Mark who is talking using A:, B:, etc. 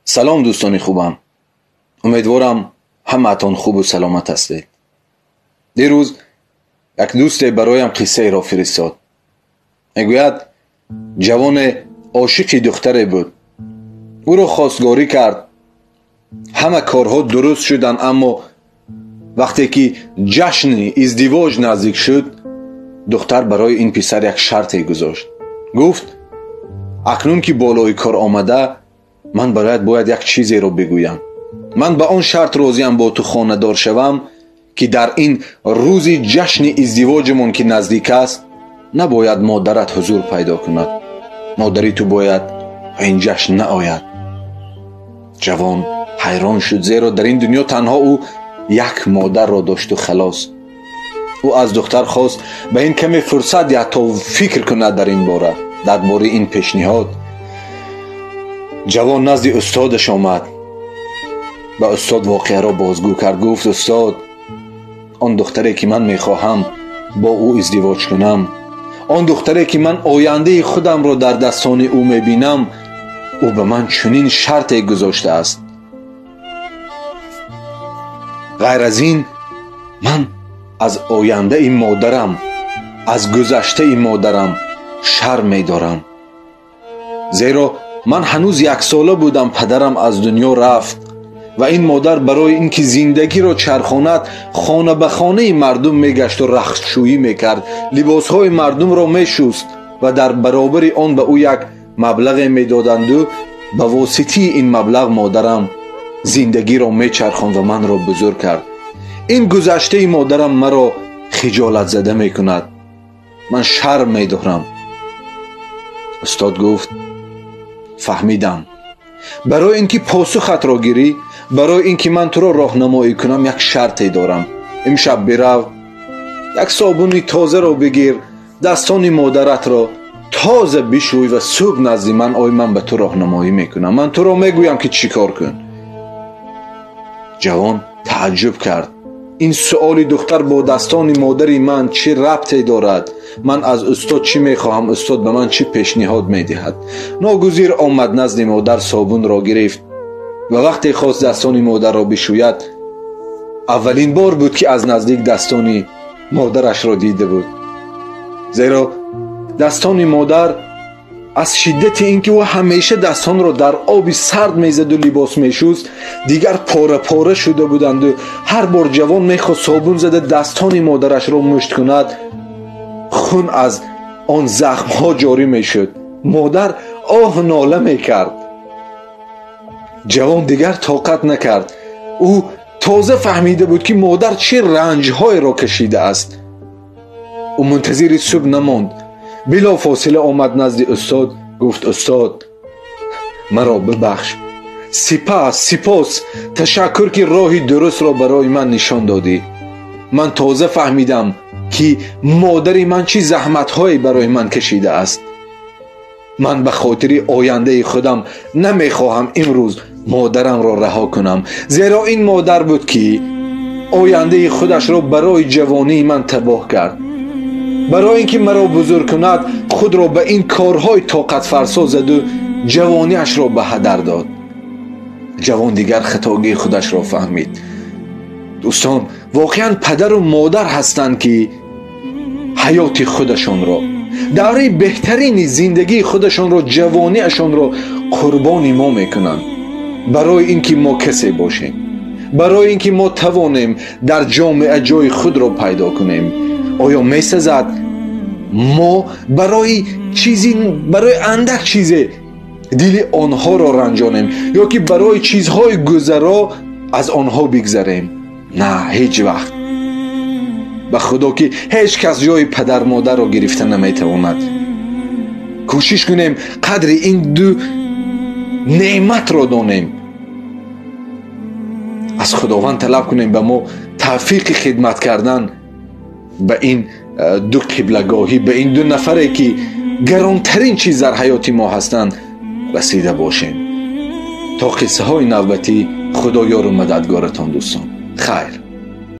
A: Салом дӯстони хубам. Умедворам ҳамаатон хубу саломат ҳастед. Дирӯз як дӯсте бароям қиссаеро фиристод. Мегӯяд, ҷавоне ошиқи духтаре буд. Ӯро хостгорӣ кард. Ҳама корҳо дуруст шуданд, аммо вақте ки ҷашни издивоҷ наздик шуд, духтар барои ин писар як шарте гузошт. Гуфт, акнун ки болои кор омада, ман бароят бояд як чизеро бигӯям. Ман ба он шарт розиям бо ту хонадор шавам, ки дар ин рӯзи ҷашни издивоҷамон ки наздик аст, набояд модарат ҳузур пайдо кунад. Модари ту бояд ба ин ҷашн наояд. Ҷавон ҳайрон шуд, зеро дар ин дунё танҳо ӯ як модарро дошту халос. Ӯ аз духтар хост ба ин каме фурсат диҳад то фикр кунад дар ин бора, дар бораи ин пешниҳод. Ҷавон назди устодаш омад. Ба устод воқеаро бозгӯ кард. Гуфт, устод, он духтаре ки ман мехоҳам бо ӯ издивоҷ кунам, он духтаре ки ман ояндаи худамро дар дастони ӯ мебинам, ӯ ба ман чунин шарте гузоштааст. Ғайр аз ин, ман аз ояндаи модарам, аз гузаштаи модарам шарм медорам. Зеро ман ҳанӯз яксола будам, падарам аз дунё рафт ва ин модар барои ин ки зиндагиро чархонад, хона ба хонаи мардум мегашту рахтшӯӣ мекард, либосҳои мардумро мешуст ва дар баробари он ба ӯ як маблағе медоданду ба воситаи ин маблағ модарам зиндагиро мечархонд ва манро бузург кард. Ин гузаштаи модарам маро хиҷолатзада мекунад. Ман шарм медорам. Устод гуфт, фаҳмидам. Барои ин ки посухатро гирӣ, барои ин ки ман туро роҳнамоӣ кунам, як шарте дорам. Имшаб бирав, як собуни тозаро бигир, дастони модаратро тоза бишӯй ва субҳ назди ман ой, ман ба ту роҳнамоӣ мекунам. Ман туро мегӯям ки чӣ кор кун. Ҷавон тааҷҷуб кард. Ин суоли духтар бо дастони модари ман чӣ рабте дорад? Ман аз устод чӣ мехоҳам? Устод ба ман чӣ пешниҳод медиҳад? Ногузир омад назди модар, собунро гирифт ва вақте хост дастони модарро бишӯяд, аввалин бор буд ки аз наздик дастони модарашро дида буд. Зеро дастони модар аз шиддати ин ки ӯ ҳамеша дастонро дар оби сард мезаду либос мешуст, дигар пора-пора шуда буданду ҳар бор ҷавон мехост собун зада дастони модарашро мушт кунад, хун аз он захмҳо ҷорӣ мешуд. Модар оҳ нола мекард. Ҷавон дигар тоқат накард. Ӯ тоза фаҳмида буд ки модар чӣ ранҷҳоеро кашидааст. Ӯ мунтазири субҳ намонд. Билофосила омад назди устод, гуфт, устод, маро бибахш. Сипас, сипос, ташаккур ки роҳи дурустро барои ман нишон додӣ. Ман тоза фаҳмидам ки модари ман чӣ заҳматҳое барои ман кашидааст. Ман ба хотири ояндаи худам намехоҳам имрӯз модарамро раҳо кунам, зеро ин модар буд ки ояндаи худашро барои ҷавонии ман табоҳ кард. Барои ин ки маро бузург кунад, худро ба ин корҳои тоқатфарсо заду ҷавониашро ба ҳадар дод. Ҷавон дигар хатогии худашро фаҳмид. Дӯстон, воқеан падару модар ҳастанд ки ҳаёти худашонро, давраи беҳтарини зиндагии худашонро, ҷавониашонро қурбони мо мекунанд, барои ин ки мо касе бошем, барои ин ки мо тавонем дар ҷомеа ҷои худро пайдо кунем. Оё месазад мо барои чизи, барои андак чизе дили онҳоро ранҷонем ё ки барои чизҳои гузаро аз онҳо бигзарем? На, ҳеҷ вақт. Ба худо ки ҳеҷ кас ҷои падар модарро гирифта наметавонад. Кӯшиш кунем қадри ин ду неъматро донем. Аз Худованд талаб кунем ба мо тавфиқи хидмат кардан ба ин ду қиблагоҳӣ, ба ин ду нафаре ки гаронтарин чиз дар ҳаёти мо ҳастанд расида бошем. То қиссаҳои навбатӣ, Худо ёру мададгоратон дӯстон. Хайр.